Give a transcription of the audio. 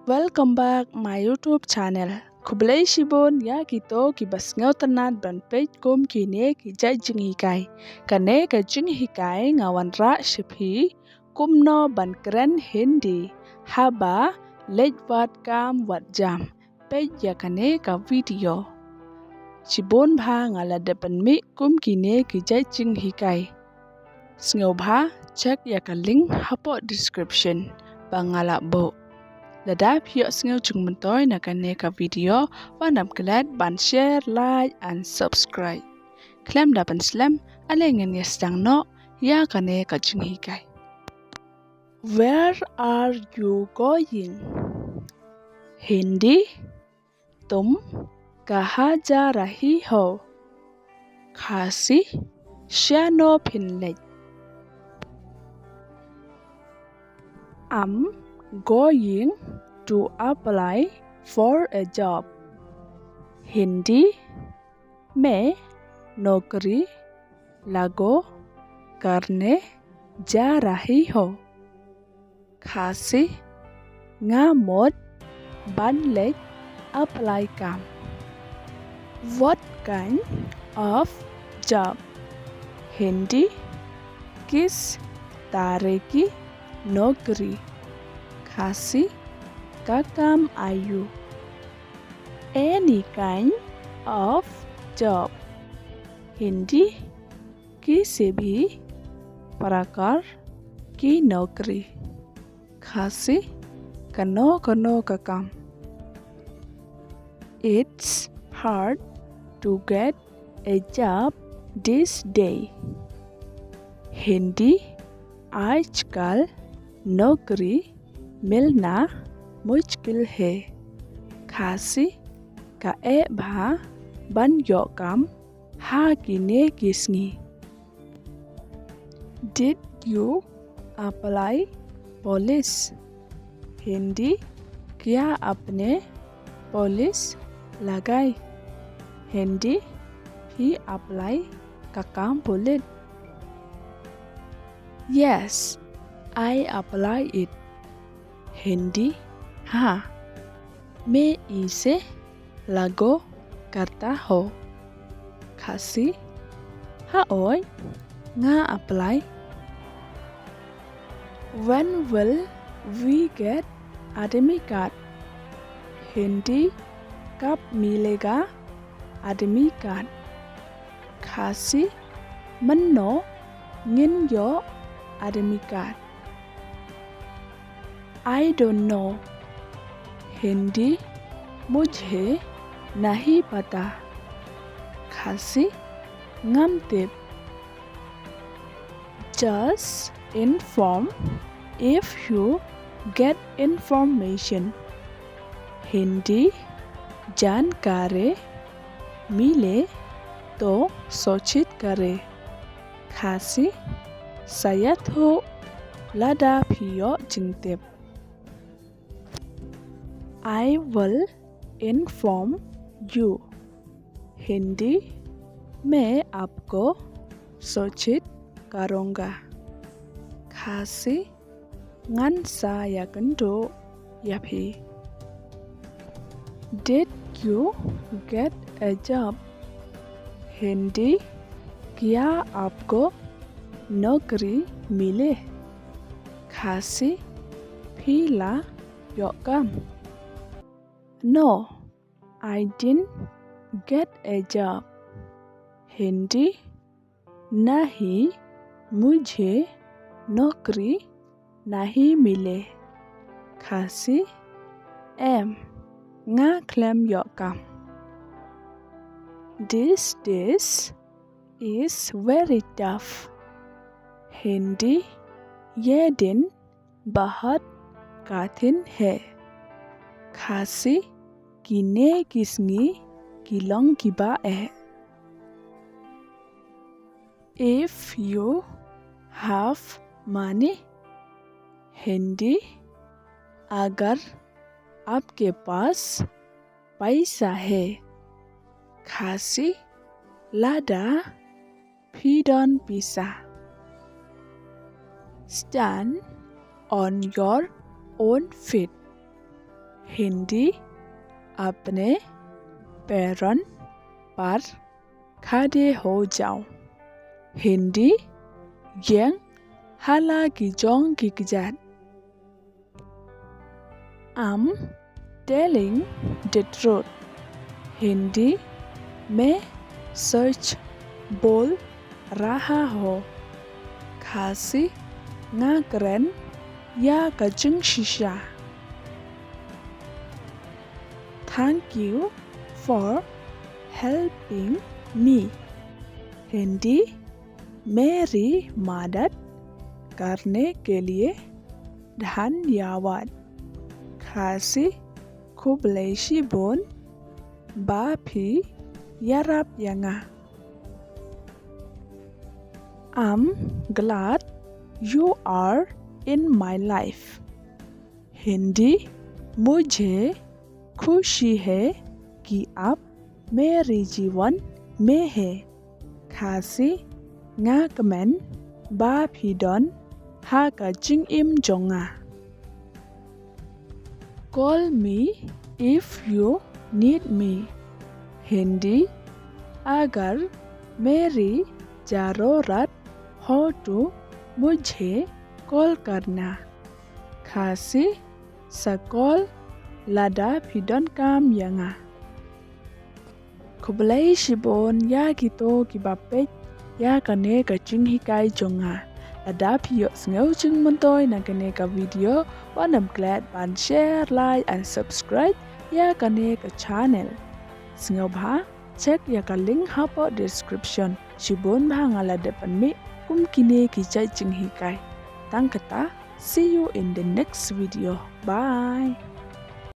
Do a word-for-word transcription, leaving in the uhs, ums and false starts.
Welcome back my YouTube channel. Khublei shibun ïa kito kiba sngewtynnat ban peit kum kine ki jait jinghikai. Kane ka jinghikai nga wanrah sha phi kumno ban kren Hindi haba leit wad kam wad jam. Peit ïa kane ka video. Shibun bha nga la dep pynmih kum kine ki jait jinghikai. Sngewbha check ïa ka link hapoh description ba nga la buh. Lada phi ïohsngew jingmyntoi na kane ka video, wat nym klet ban share, like and subscribe. Khlem da pynslem, ale ngin ïa sdang noh ïa kane ka jinghikai. Where are you going? Hindi, तुम कहाँ जा रही हो? Khasi, shano phin leit? I'm going to apply for a job. Hindi, मैं नौकरी लागू करने जा रही हूँ। Khasi, nga mut ban leit apply kam. What kind of job? Hindi, किस तरह की नौकरी? Khasi, का काम आयु? Any kind of job. Hindi, किसी भी प्रकार की नौकरी। Khasi, kano kano ka kam. It's hard to get a job this day. Hindi, आजकल नौकरी मिलना मुश्किल है। Khasi, ka eh bha ban ïoh kam ha kine ki sngi. Did you apply police? Hindi, क्या आपने पुलिस लगाई? Hindi, phi apply ka kam pulit? Yes, I apply it. Hindi, हाँ, मैं इसे लागू करता हूँ। Khasi, haoid, nga apply. When will we get ADMI card? Hindi, कब मिलेगा ADMI card? Khasi, mynno ngin ïoh ADMI card? I don't know. Hindi, मुझे नहीं पता. Khasi, ngam tip. Just inform if you get information. Hindi, जानकारी मिले तो सूचित करें. Khasi, sa ïathuh lada phi ïoh jingtip. I will inform you. Hindi, मैं आपको सूचित करूँगा. Khasi, ngan sa ïakynduh ïa phi. Did you get a job? Hindi, क्या आपको नौकरी मिले? Khasi, phi la ïoh kam? No, I didn't get a job. Hindi, नहीं, मुझे नौकरी नहीं मिले. Khasi, em, nga khlem ïoh kam. These days is very tough. Hindi, ये दिन बहुत कठिन है. Khasi, kine ki sngi ki long kiba eh. If you have money. Hindi, अगर आपके पास पैसा है. Khasi, lada phi don pisa. Stand on your own feet. Hindi, apne paron par khade ho jao. Hindi, ïeng ha la ki jong ki kjat. I'm telling the truth. Hindi, मैं सच बोल रहा हूँ. Khasi, nga kren ïa ka jingshisha. Thank you for helping me. Hindi, मेरी मदद करने के लिए धन्यवाद. Khasi, khublei shibun ba phi ïarap ïa nga. I'm glad you are in my life. हिंदी, मुझे खुशी है कि आप मेरे जीवन में हैं. Khasi, nga kmen ba phi don ha ka jingim jong nga. Call me if you need me. Hindi, अगर मेरी ज़रूरत हो तो मुझे कॉल करना. Khasi, sa call lada phi donkam ïa nga. Khublei shibun ïa kito kiba peit ïa kane ka jinghikai jong nga. Lada phi ïohsngew jingmyntoi na kane ka video, wat nym klet ban share, like and subscribe ïa kane ka channel. Sngewbha check ïa ka link hapoh description. Shibun bha nga la dep ban mih kum kine ki jait jinghikai. Tang kata, see you in the next video. Bye.